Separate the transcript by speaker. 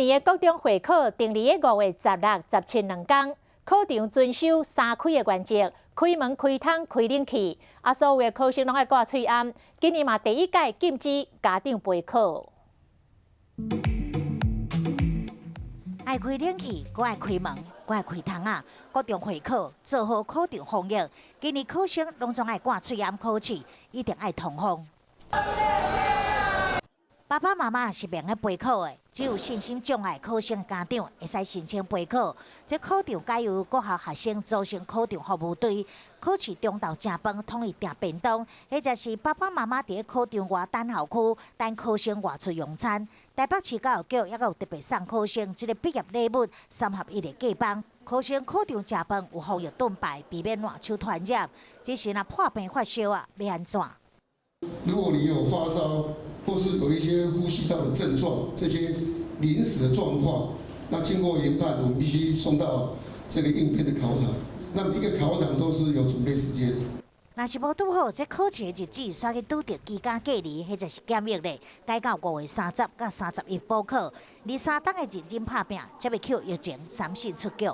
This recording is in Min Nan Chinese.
Speaker 1: 年的國中會考定佇5月16、17兩工，考場遵守三開的原則：開門、開窗、開冷氣。啊，所有的考生攏愛掛喙罨。今年嘛第一屆禁止家長陪考。
Speaker 2: 愛開冷氣，閣愛開門，閣愛開窗仔！國中會考做好考場防疫，今年考生攏總愛掛喙罨考試，一定愛通風。爸爸媽媽是免得陪考的，只有身心障礙考生家長會使申請陪考。這考場改由國校學生組成考場服務隊，考試中晝食飯統一訂便當，或者是爸爸媽媽佇考場外等候區等考生外出用餐。台北市教育局猶閣有特別送考生這个畢業禮物三合一的雞枋。考生考場食飯有防疫盾牌，避免爛手傳染。只是若破病發燒啊，欲按怎？
Speaker 3: 如果你有發燒，或是有一些呼吸道的症狀，這些臨時的狀況，那經過研判，我們必須送到這個應變的考場。那每一個考場都是有準備時間。
Speaker 2: 若是無拄好，這考試的日子煞去拄著居家隔離或者是檢疫咧，改到5月30佮31補考。二三冬的認真拍拚，才袂予疫情三線出局。